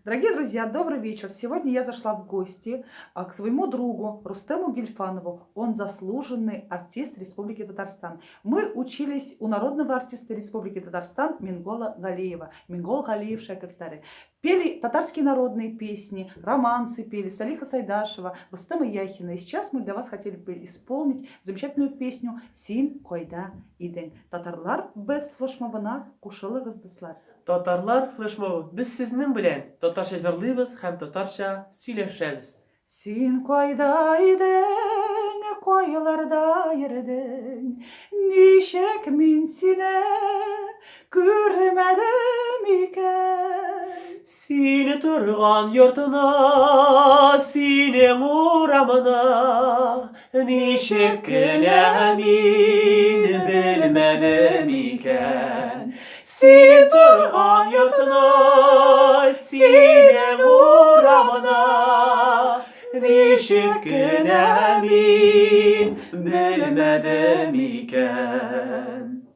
Дорогие друзья, добрый вечер. Сегодня я зашла в гости к своему другу Рустему Гильфанову. Он заслуженный артист Республики Татарстан. Мы учились у народного артиста Республики Татарстан Мингола Галиева. Мингол Галиев шәкертләре. Пели татарские народные песни, романсы пели Салиха Сайдашева, Рустема Яхина. И сейчас мы для вас хотели бы исполнить замечательную песню «Син кайда идең». Татарлар Best флешмобына кушылыгыз, дуслар. Татарлар флешмобы, без сезнең белән татарча җырлыйбыз һәм татарча сөйләшәбез. Син кайда идең, кайларда йөрдең, ничек мин сине күрмәдем икән? Сине торган йортына, синең урамына, Ничек кенә мин белмәдем икән. Син торган йортына, синең урамына, Ничек кенә мин белмәдем икән.